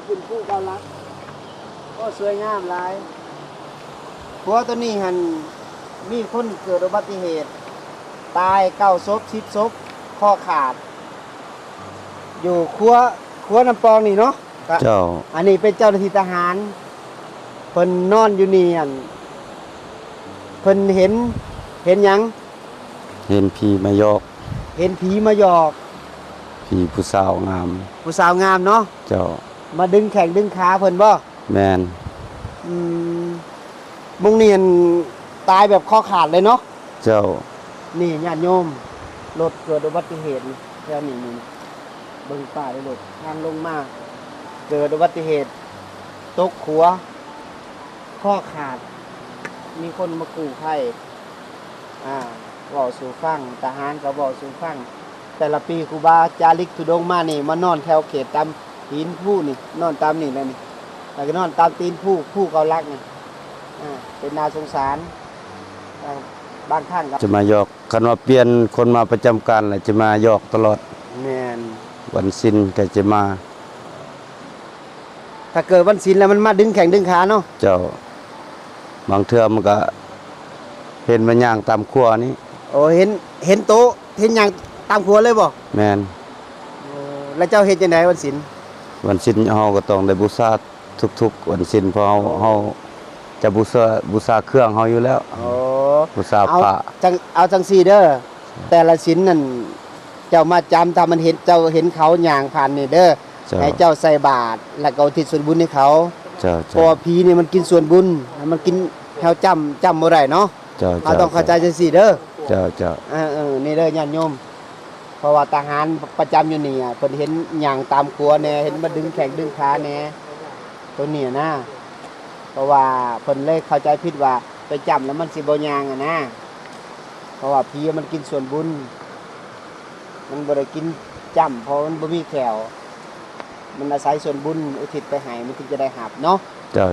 ຂຶ້ນພູເກົ້າຫຼັກ ໂອ້ ສວຍງາມຫຼາຍ. ຂົວໂຕນີ້ຫັ້ນ ມີຄົນເກີດອຸບັດຕິເຫດ ຕາຍເກົ້າສົບ ສິບສົບ ຄໍຂາດ ຢູ່ຂົວ ຂົວນ້ຳປອງນີ້ເນາະ. ເຈົ້າ. ອັນນີ້ເປັນເຈົ້າໜ້າທີ່ທະຫານ ເພິ່ນນອນຢູ່ນີ້ ອັນ ເພິ່ນເຫັນ ເຫັນຫຍັງ? ເຫັນຜີມາຢອກ. ເຫັນຜີມາຢອກ. ຜີຜູ້ສາວງາມ. ຜູ້ສາວງາມເນາະ. ເຈົ້າ. ມາດຶງແຂ້ງດຶງຂາເພິ່ນບໍ່? ແມ່ນ. ອືມ ໝ່ອງນີ້ຫັ້ນຕາຍແບບຄໍຂາດເລີຍເນາະ. ເຈົ້າ. ນີ້ຍາດໂຍມ ລົດເກີດອຸບັດຕິເຫດແຖວນີ້ ນີ້ ເບິ່ງປ້າຍເດ້ ລົດທາງລົງມາ ເກີດອຸບັດຕິເຫດ ຕົກຂົວ ຄໍຂາດ ມີຄົນມາກູ້ໄພ ອ່າ ເວົ້າສູ່ຟັງ ທະຫານກໍເວົ້າສູ່ຟັງ ແຕ່ລະປີຄູບາຈາລິກທຸດົງມານີ້ ມານອນແຖວເຂດຕາມຕີນພູນີ້ ນອນຕາມນີ້ແຫຼະນີ້ ແລ້ວກໍນອນຕາມຕີນພູ ພູເກົ້າຫຼັກນີ້ ອ່າ ເປັນໜ້າສົງສານ. ອ່າ ບາງຄັ້ງກໍຈະມາຢອກ ຄັນວ່າປ່ຽນຄົນມາປະຈຳການແລ້ວຈະມາຢອກຕະຫຼອດ. ແມ່ນ. ວັນສິນກໍຈະມາ. ຖ້າເກີດວັນສິນແລ້ວມັນມາດຶງແຂ້ງດຶງຂາເນາະ. ເຈົ້າ. ບາງເທື່ອມັນກໍເຫັນມາຍ່າງຕາມຂົວນີ້. ໂອ້ ເຫັນ ເຫັນໂຕ ເຫັນຍ່າງຕາມຂົວເລີຍບໍ່? ແມ່ນ. ເອີ ແລ້ວເຈົ້າເຮັດຈັ່ງໃດວັນສິນ? ວັນສິນເຮົາກໍຕ້ອງໄດ້ບູຊາ ທຸກໆວັນສິນ ເພາະເຮົາ ເຮົາຈະບູຊາ ບູຊາເຄື່ອງເຮົາຢູ່ແລ້ວ. ໂອ້ ບູຊາ ເອົາ ພະ ຈັ່ງ ເອົາຈັ່ງຊີ້ເດີ ແຕ່ລະສິນນັ້ນ ເຈົ້າມາຈຳ ຖ້າມັນເຫັນ ເຈົ້າເຫັນເຂົາຍ່າງຜ່ານນີ້ເດີ ເຈົ້າ ໃຫ້ເຈົ້າໃສ່ບາດ ແລ້ວກໍອຸທິດສ່ວນບຸນໃຫ້ເຂົາ. ເຈົ້າ ເຈົ້າ. ເພາະວ່າຜີນີ້ມັນກິນສ່ວນບຸນ ມັນກິນ ເຮົາຈຳ ຈຳບໍ່ໄດ້ເນາະ. ເຈົ້າ ເຈົ້າ. ເຮົາຕ້ອງເຂົ້າໃຈຈັ່ງຊີ້ເດີ. ເຈົ້າ ເຈົ້າ. ເອີ ເອີ ນີ້ເດີຍາດໂຍມ. ເພາະວ່າທະຫານປະຈຳຢູ່ນີ້ ເພິ່ນເຫັນຍ່າງຕາມຂົວແດ່ ເຫັນມາດຶງແຂ້ງດຶງຂາແດ່ ໂຕນີ້ນະ. ເພາະວ່າເພິ່ນເລີຍເຂົ້າໃຈຜິດວ່າໄປຈ້ຳແລ້ວມັນຊິບໍ່ຍ່າງຫັ້ນນະ ເພາະວ່າຜີມັນກິນສ່ວນບຸນ ມັນບໍ່ໄດ້ກິນຈ້ຳ ເພາະມັນບໍ່ມີແຂ້ວ ມັນອາໄສສ່ວນບຸນອຸທິດໄປໃຫ້ ມັນຈຶ່ງຈະໄດ້ຮັບເນາະ. ເຈົ້າ.